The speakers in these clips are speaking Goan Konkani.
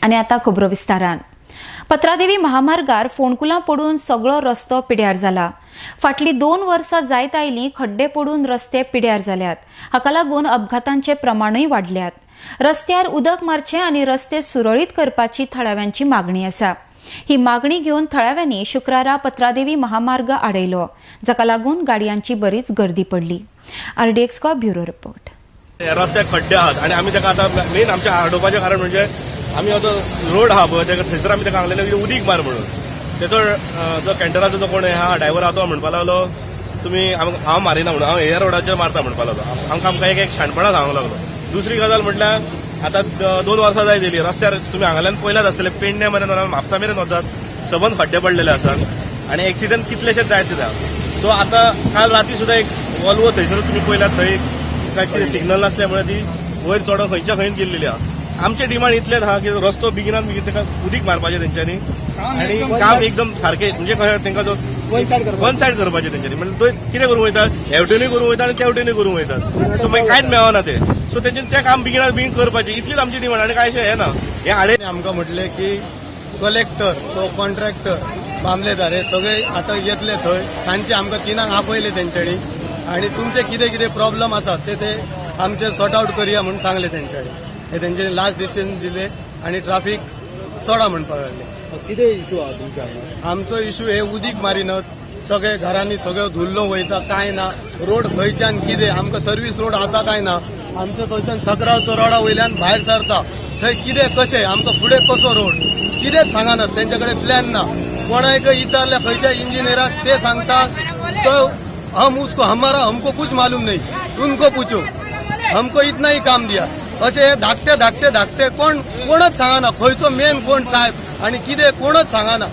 आनी आतां खबरो विस्तारान. पत्रादेवी महामार्गार फोंडकुलां पडून सगळो रस्तो पिड्यार जाला. फाटलीं 2 वर्सां जायत आयलीं खड्डे पडून रस्ते पिड्यार जाल्यात. हाका लागून अपघातांचे प्रमाणूय वाडल्यात. रस्त्यार उदक मारचें आनी रस्ते सुरळीत करपाची थळाव्यांची मागणी आसा. ही मागणी घेवन थळाव्यांनी शुक्रारा पत्रादेवी महामार्ग आडयलो, जाका लागून गाडयांची बरीच गर्दी पडली. RDX bureau report. रस्त्याक खड्डे आहात आनी आमी ताका आतां मेन आमच्या आडोवपाचें कारण म्हणजे आमी जो रोड आहा पळय ताका थंयसर आमी ताका सांगलेलें की उदीक मार म्हणून. तेजो जो कॅन्टराचो जो कोण आहा ड्रायव्हर आहा तो म्हणपा लागलो तुमी हांव मारिना म्हणून, हांव ह्या रोडाचेर मारता म्हणपा लागलो. आमकां आमकां एक एक शाणपणां सांगूंक लागलो. दुसरी गजाल म्हटल्यार आतां 2 वर्सां जायत येयली रस्त्यार तुमी हांगाल्यान पयल्यात आसतले, पेडण्या मेरेन वचात, म्हापसा मेरेन वचात, सबंद खड्डे पडलेले आसात आनी एक्सिडंट कितलेशेच जायत जाता. सो आतां काल राती सुद्दां एक वॉल्वो थंयसर तुमी पयल्यात, थंय काय कितें सिग्नल नासल्यामुळे ती वयर चडोन खंयच्या खंयच गेल्लेली आहा. आमचे डिमांड इतलेच आहा की रस्तो बेगिनात बेगीन ताका उदीक मारपाचें तेंच्यांनी आनी काम एकदम सारकें म्हणजे कशें तांकां जो वन सायड करपाचें तेंच्यांनी. म्हणजे कितें करूंक वयता, हे वटेनूय करूंक वयता आनी त्या वटेनूय करूंक वयतात. सो मागीर कांयच मेळना ते. सो तेंच्यांनी तें काम बेगिनात बेगीन करपाचें, इतलीच आमची डिमांड आनी कांय अशें हें ना. हें आडे आमकां म्हटलें की कलेक्टर, तो कॉन्ट्रॅक्टर, मामलेदार हे सगळे आतां येतले थंय. सांजचे आमकां 3क आपयले तेंच्यांनी आनी तुमचे कितें कितें प्रॉब्लम आसात ते ते आमचे सॉर्ट आउट करया म्हूण सांगले तेंच्यांनी. हे तेंच्यांनी लास्ट डिसिजन दिले आनी ट्राफीक सोडा म्हणपाक लागले. कितें इशू आहा तुमच्या हांगा? आमचो इशू हे उदीक मारिनत, सगळे घरांनी सगळो धुल्लो वयता, कांय ना. रोड खंयच्यान कितें आमकां सर्वीस रोड आसा काय ना. आमचो थंयच्यान सकरावचो रोडा वयल्यान भायर सरता थंय कितें कशें आमकां फुडें कसो रोड कितेंच सांगनात, तेंचे कडेन प्लॅन ना. कोणाक विचारल्या खंयच्या इंजिनियराक ते सांगता तो हम उसको हमारा हमको कुछ मालूम नहीं, उनको पूछो, हमको इतना ही काम दिया. अशें हे धाकटे धाकटे धाकटे कोण कोणच सांगना खंयचो मेन कोण साहेब आनी कितें कोणच सांगना.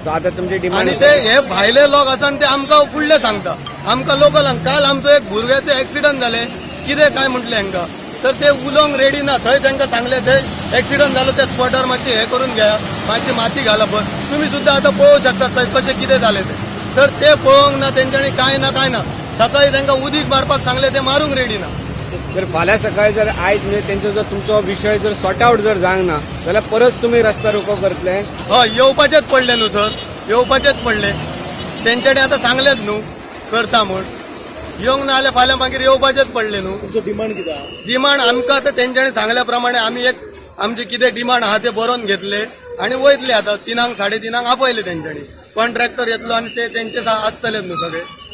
सो आतां तुमची डिमांड आणि ते हे भायले लोक आसा आनी ते आमकां फुडले सांगता आमकां लोकलांक. काल आमचो एक भुरग्याचें एक्सिडंट जालें, कितें काय म्हटलें हांकां तर ते उलोवंक रेडी ना. थंय तांकां सांगलें थंय एक्सिडंट जालो त्या स्पॉटार मातशें हें करून घेया, मातशी माती घाला पळय. तुमी सुद्दां आतां पळोवंक शकता थंय कशें कितें जालें तें. तर ते पळोवंक ना तेंच्यांनी, कांय ना कांय ना. सकाळी तांकां उदीक मारपाक सांगलें, ते मारूंक रेडी ना. जर फाल्यां सकाळी जर आयज म्हणजे तेंचो जर तुमचो विशय जर सॉर्ट आउट जर जावंक ना जाल्यार परत तुमी रस्ता रोको करतले? हय, येवपाचेच पडले न्हू सर, येवपाचेच पडले. तेंच्यांनी आतां सांगलेच न्हू करता म्हूण. येवंक ना जाल्यार फाल्यां मागीर येवपाचेच पडले न्हू. तुमचो डिमांड कितें आहा? डिमांड आमकां आतां तेंच्यांनी सांगल्या प्रमाणे आमी एक आमचे कितें डिमांड आहा ते बरोवन घेतले आनी वयतले. आतां 3क 3:30 आपयले तेंच्यांनी. कॉन्ट्रॅक्टर येतलो आनी ते तेंचे आसतलेच न्हू सगळे.